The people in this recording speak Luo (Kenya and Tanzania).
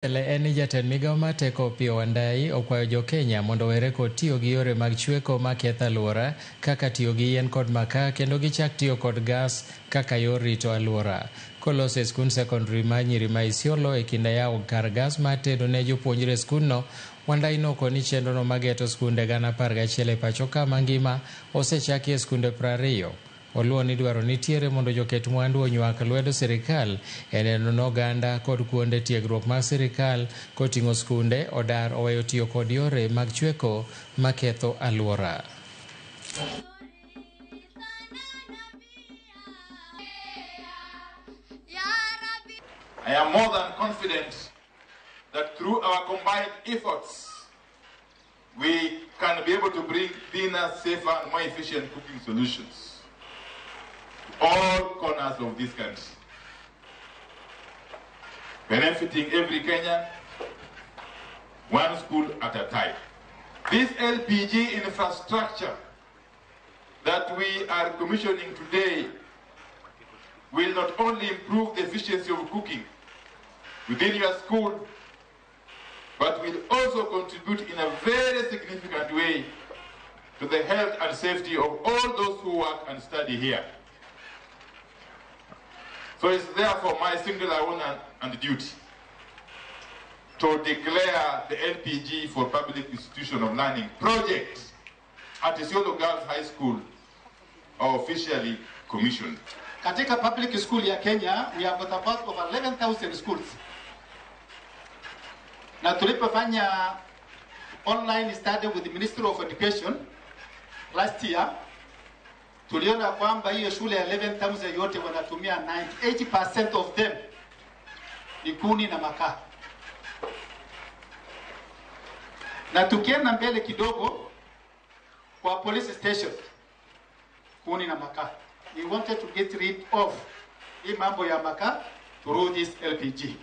En ni jatend migao mar teko Opiyo Wandayi okwayo jo-Kenya mondo owere kod tiyo gi yore mag chweko maketho aluora kaka tiyo gi yien kod makaa kendo gichak tiyo kod gas kaka yor rito aluora. Koloso e skund sekondari mar nyiri ma Isiolo e kinde yawo kar gas mar tedo ne jopuonjre e skundno, Wandayi nokoni chenrono mageto skunde 11,000 e pacho ka mangima osechaki e skunde 20. Oluwo ni dwaro nitiere mondo joket mwandu onywak lwedo sirikal e neno ni oganda kod kuonde tiegruok mag sirikal koting'o skunde odar oweyo tiyo kod yore mag chweko maketho aluora. I am more than confident that through our combined efforts, we can be able to bring cleaner, safer, and more efficient cooking solutions to all corners of this country, benefiting every Kenyan, one school at a time. This LPG infrastructure that we are commissioning today will not only improve the efficiency of cooking within your school, but will also contribute in a very significant way to the health and safety of all those who work and study here. So it's therefore my singular honor and duty to declare the LPG for Public Institution of Learning project at Isiolo Girls High School officially commissioned. Katika public school ya Kenya, we have got about over 11,000 schools. Na tulipofanya online study with the Ministry of Education last year, tuliona kwamba hiyo shule ya 11,000 yote wanatumia 98% of them ni kuni na makaa. Na tukienda mbele kidogo kwa police station, kuni na makaa. We wanted to get rid of hii mambo ya makaa through this LPG.